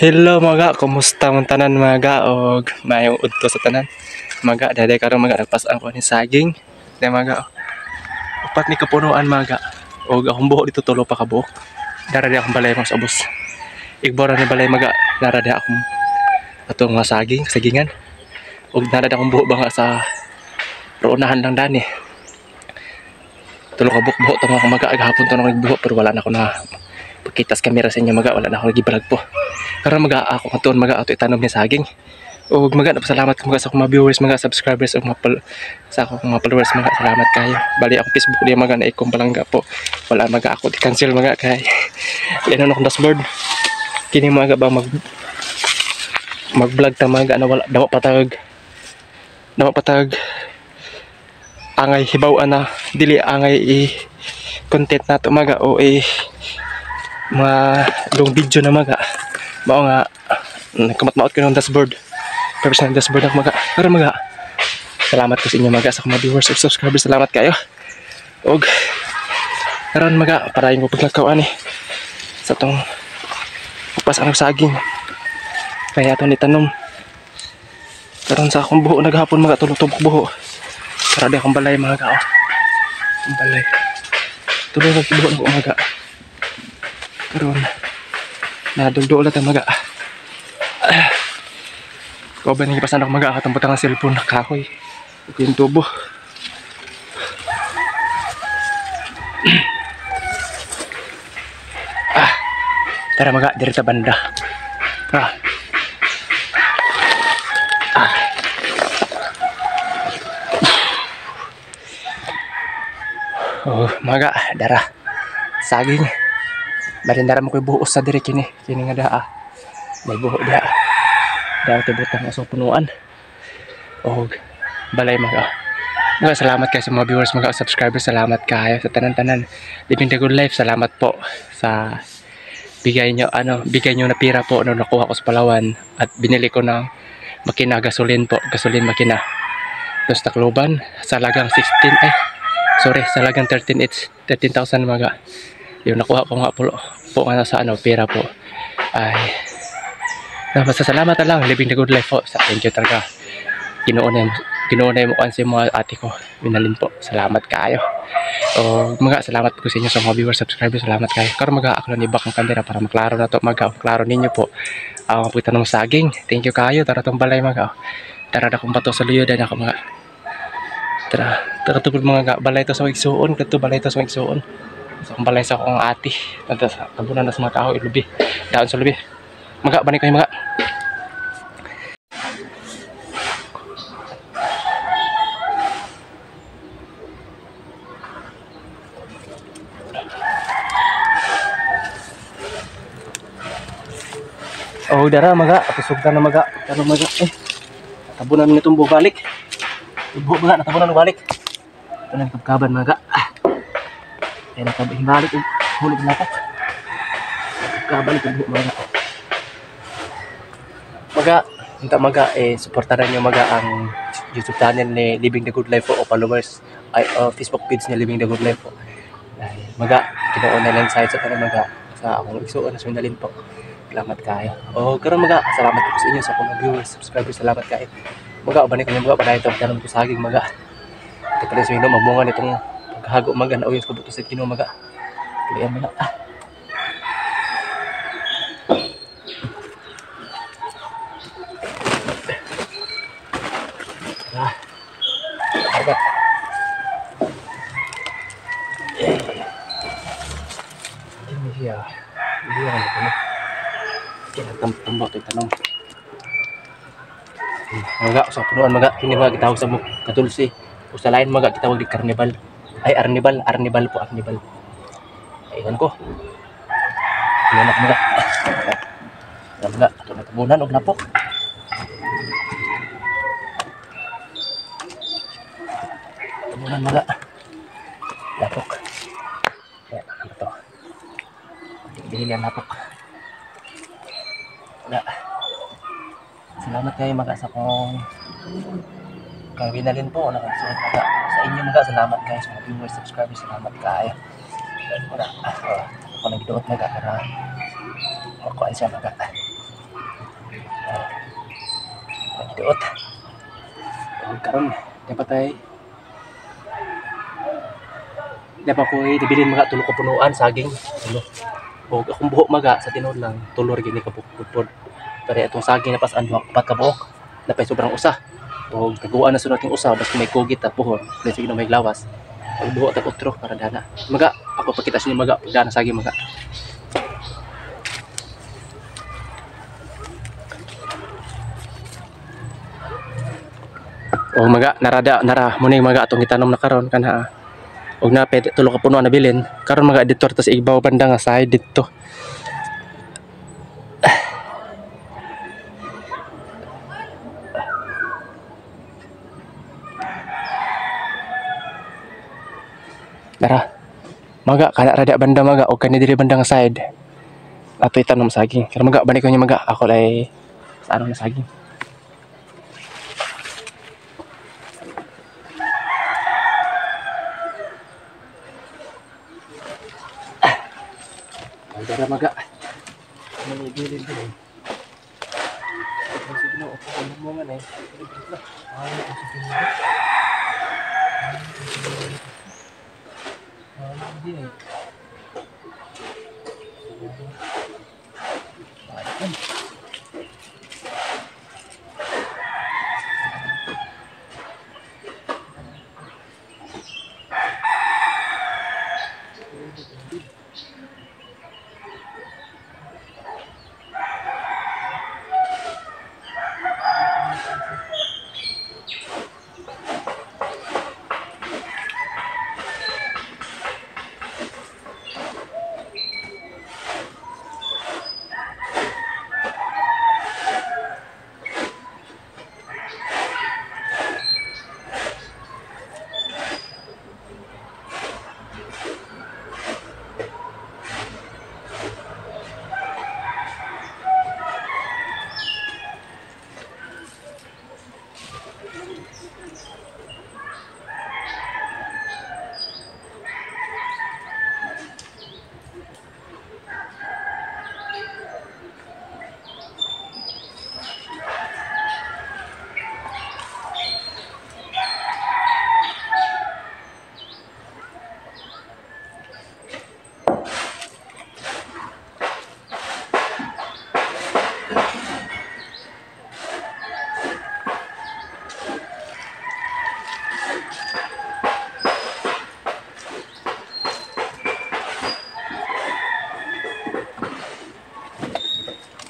Hello mga, kumusta man tanan mga og maayong udto sa tanan. Mga daday karon mga nagpas-an ko ni saging. Day mga upat ni kapunuan mga og akong buho dito tulo pa ka buok. Dara di akong balay mga sa ubos. Igbora ni balay mga nara di akong atong mga saging, sagingan. Og nara di akong buho ba nga sa ruunahan lang dani. Tulo ka buok buho to mga maga gahapon to nang buho pero wala na ako na pagkitas kamera sa inyo maga, wala na ako gibalag po. Karon maga ako katuon maga ato itanom ni saging. Og maga napasalamat ko maga sa akong mga viewers, mga subscribers ug mga sa akong mga followers maga, salamat kayo. Bali akong Facebook di maga na ikong palangga po. Wala maga ako di-cancel maga kay linon akong dashboard. Kini maga ba mag-vlog ta maga na wala damo patag angay hibaw ana dili angay i content nato maga o i mga long video na maga. Mao nga nagkamatmaot ko ng dashboard. Pero sa dashboard ako maga. Pero maga, salamat ko sa inyo maga sa mga viewers ug subscribers, salamat kayo. Og karon maga parayon ko paglakaw ani sa tong upas ang saging. Kaya atong itanom. Karon sa akong buho naghapon maga tulog tubok buho. Para di akong balay maga. Oh. Akong balay. Tulog ang buho nako maga. Karon nadulduol na tayo maga. Kauban nga gipasan ako maga katong butang ang cellphone kahoy. Ug yung tubo. Tara maga diri ta banda. Ah. Ah. Oh, maga dara. Saging. Bali dara mo koy buho sa diri kini, kini nga daa. May buho diha. Dara te butang sa punuan. Og balay maga. Mga salamat kayo sa mga viewers, mga subscribers, salamat kayo sa tanan-tanan. Living the good life, salamat po sa bigay nyo, ano, bigay nyo na pira po no nakuha ko sa Palawan at binili ko ng makina gasolin po, gasolin makina. Tapos Tacloban sa lagang 16 ay sorry, sa lagang 13 it's 13,000 mga. Yung nakuha ko nga po nga sa ano pera po. Ay basta salamat na lang, living the good life po. Sa thank you talaga. Ginoo na mo sa mga ate ko. Minalin po. Salamat kayo. O mga salamat po sa inyo sa mga viewers, subscribers, salamat kayo. Karon maga ako ni back ang camera para maklaro na to, maga klaro ninyo po. Ang uh, ng saging. Thank you kayo. Tara tong balay maga. Tara na kong bato sa luyo dan ako mga. Tara, tara tugod mga balay to sa igsuon, kadto balay to sa igsuon. Sa akong balay sa akong ate. Tabunan na sa mga kahoy lubi. Daon sa lubi. Maga bani kayo maga. Oh, dara maga, atusog na maga, dara maga. Eh, tabunan ni tumbo balik. Tubo maga, natabunan balik. Tanan kabkaban maga. Ay nakabalik hulog na pa. Kabalik ang maga. Maga, unta maga eh suportahan niyo maga ang YouTube channel ni Living the Good Life po o followers ay Facebook page ni Living the Good Life po. Ay, maga Ginoo na lang sa tanan maga sa akong igsuon na sundalin po. Salamat kayo. O karon maga, salamat po sa inyo sa akong mga viewers, subscribers, salamat kayo. Maga uban ko maga padayon tong tanom ko saging maga. Ito pala sa inyo mamunga nitong paghago maga na uyos ko buto sa Ginoo maga. Tuloyan mo na. Ah. Ah. Maga. Ini siya. Hindi yan ito. Kinatambak ito tanong. Maga sa punuan maga kini maga gitawag sa mo kadulse. O sa lain maga gitawag di karnibal. Ay arnibal, arnibal po, arnibal. Ayun ko. Ano maga. Maga ato natabunan og napok. Tabunan maga. Lapok. Ayan, ano to? Dili ang lapok. Wala. Salamat kayo maga sa kong kawinalin po nakasuot maga sa inyo maga, salamat kayo sa mga viewers, subscribers, salamat kayo. Wala. Ako nang giduot maga para makuan siya maga. Magiduot. Og karon dapat ay dapat ko ibilin mga tulo ka punuan saging tulo. Og akong buhok maga sa tinuod lang tulo ra gini ka buhok. Pero atong saging napasan duha upat ka buhok. Napay sobrang usa. Og taguan na sunod ting usa basta may kugit ta puhon. Dili sige na may lawas. Og buhok tag otro para dana. Maga ako pakita sa inyo maga pagdana saging maga. O maga narada nara muning maga atong gitanom na karon kanha. Og na pwede tulo ka puno na bilin. Karon maga dito ta sa ibaw banda nga side dito. Dara. Maga kana rada banda maga og kani diri banda nga side. Ato itanom saging. Karon maga balik ko niya maga ako lay sa ano na saging. Dara maga. Manigilid din. Sige na, opo ko mo nga eh.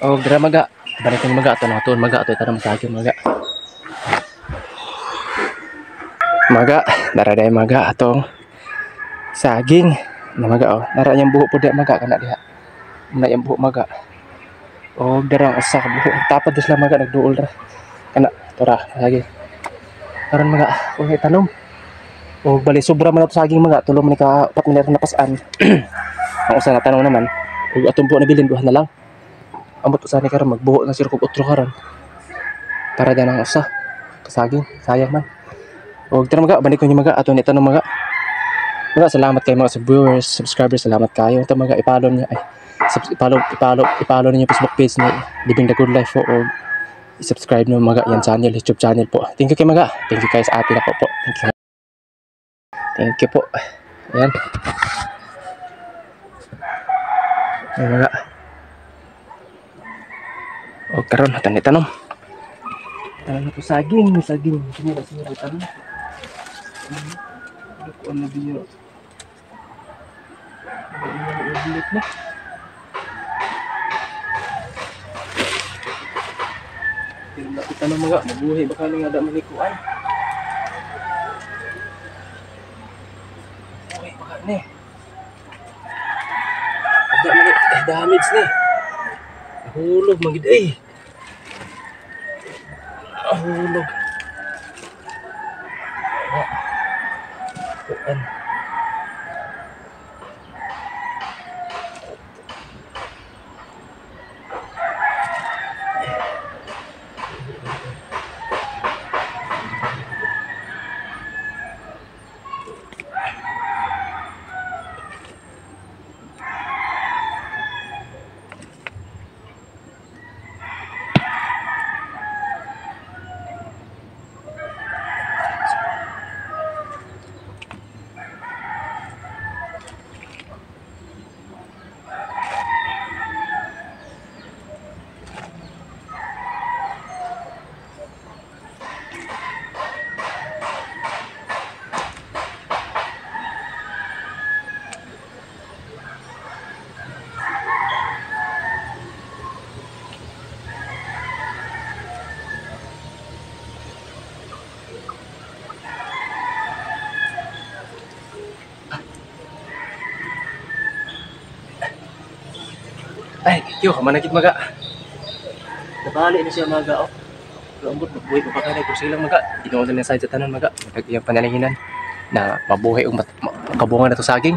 Oh, dara maga. Balik ni maga ato na tuon maga ato itanom saging maga. Maga, dara day maga atong saging na maga oh. Nara yang buhok pud maga kana diha. Na yang buhok maga. Oh, dara ang usa ka buhok. Tapad sila maga nagduol ra. Kana tora saging. Karon maga kung itanom. Oh, bali sobra man ato saging maga tulo man ka 4 minute na pasan. Ang usa na tanom naman. Ug atong buhok na bilin duha na lang. Amot usa ni karon magbuho na sir kog otro karon. Para danang usa kasaging, sayang man. Og tara maga, balik ko niyo maga ato ni tanom maga. Maga salamat kay mga viewers, subscribers, salamat kayo. Unta maga i-follow niyo ay i-follow niyo Facebook page ni Living the Good Life po og i-subscribe niyo maga yan channel, YouTube channel po. Thank you kay maga. Thank you guys ate na po po. Thank you. Thank you po. Ayan. Ayan maga. O karon tan tanom. Tanom na to saging, saging. Kini ra siguro tanom. Ko na biyo. Ulit na. Pero na tanom mga mabuhi baka ning ada manikuan. Buhi baka ni. Ada mani damage ni. Hulog magid ay. Hulog. Kuan. Yo, managit maga. Nabali na siya maga oh. Pero ambot mabuhi pa kay kung silang maga. Ginoo na sa tanan maga. Iyang panalanginan na mabuhi og kabunga na to saging.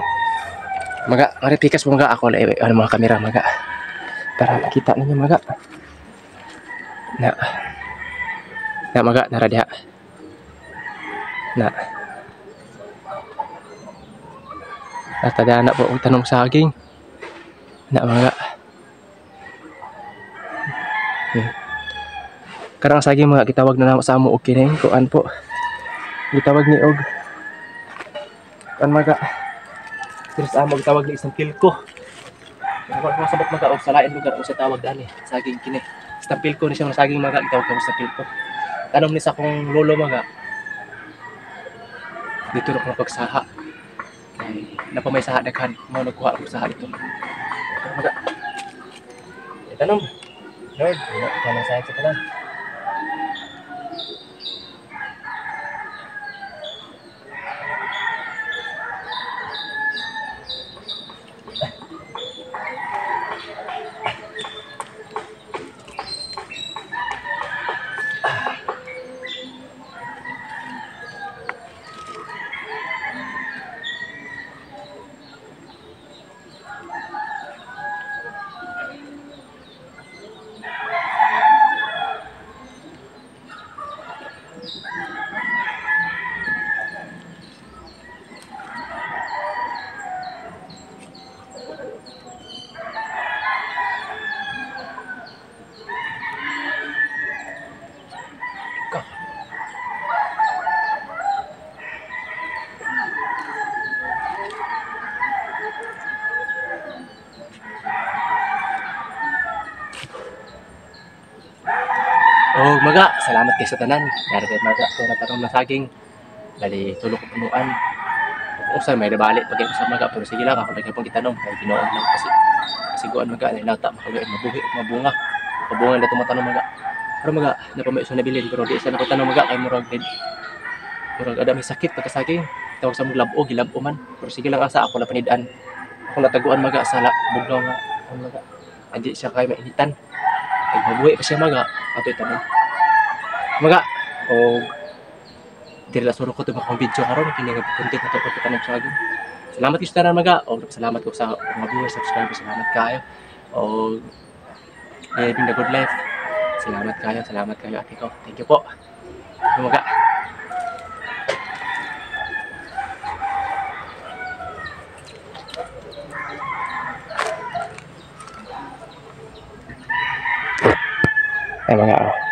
Maga, mari pikas mo maga ako ano mga kamera maga. Para makita ninyo maga. Na. Na maga nara diha. Na. At na po og tanom saging. Na maga. Karang saging mga gitawag na namo sa amo og kining kuan po. Gitawag ni og kuan maga. Pero sa amo gitawag ni isang pilko. Wala ko sabot maga og sa lain lugar og sa tawag ani saging kini. Isang pilko ni siya mga saging maga gitawag kamo sa pilko. Tanom ni sa akong lolo maga. Dito na ko pagsaha. Kay napamay saha daghan mo nagkuha og saha dito. Maga. Itanom. Lord, tanong sa tanan. Oh, maga, salamat kay sa tanan. Dari maga to natanom na saging. Bali tulo ko punuan. Usa may nabali pag usa maga pero sige lang ako lagi pong gitanom kay Ginoo lang kasi kasiguan maga na nata makaluoy mabuhi ug mabunga. Mabunga na tumatanom maga. Pero maga napamay usa nabilin pero di isa na ko tanom maga kay murag dead. Murag ada may sakit pagkasaging. Tawag sa mong lab-o gilab-o man. Pero sige lang asa ako na panid-an. Ako nataguan maga sa bugnaw nga maga. Andi siya kay mainitan. Kay mabuhi pa siya maga ato itanom. Maga og diri la suro ko to akong video karon kini nga content na to pagtanom saging. Salamat kay tanan maga og salamat ko sa mga viewers, subscribers, salamat kayo. Og living the good life. Salamat kayo ate ko. Thank you po. Maga. Ay mga oh.